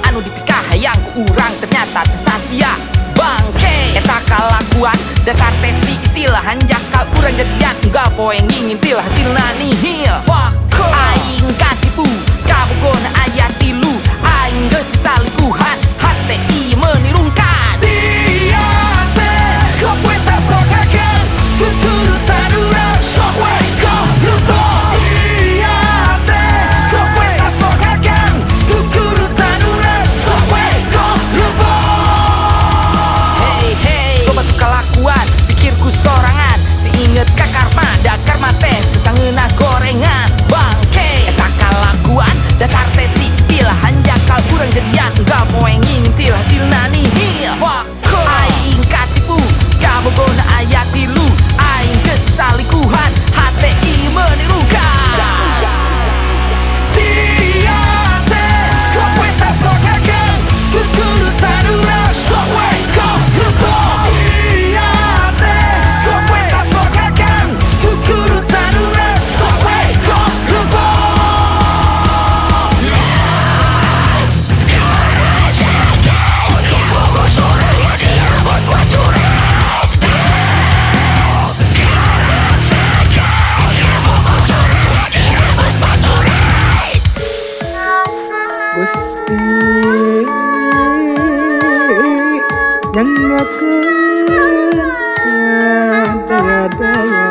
Anu dipikahayang ku urang ternyata teu satia. Bangke, eta kalakuan dasar teh si itil. Hanjakal urang jadian unggal poe ngingintil, hasilna nihil. Fuck, aing katipu, kabogona aya tilu. Aing geus disalingkuhan, hate ieu meuni rungkad. Sia teh kopoe sok hakan, tuturutan urang sok we goblok. Sia teh kopoe sok hakan, tuturutan urang sok we goblok. Hey hey, loba tuh kalakuan, pikirku sorangan. Si inget ka karma, da karma teh teu sangeunah gorengan. Bangke, eta kalakuan dasar teh si itil. Hanjakal urang jadian unggal poe ngingintil, hasilna nihil. Fuck, aing katipu, kabogona aya tilu. Aing geus disalingkuhan, hate ieu meuni rungkad. Sia teh kopoe sok hakan, tuturutan urang sok we goblok. Sia teh kopoe sok hakan, tuturutan urang sok we goblok. Gusti nyanggakeun sadaya-daya.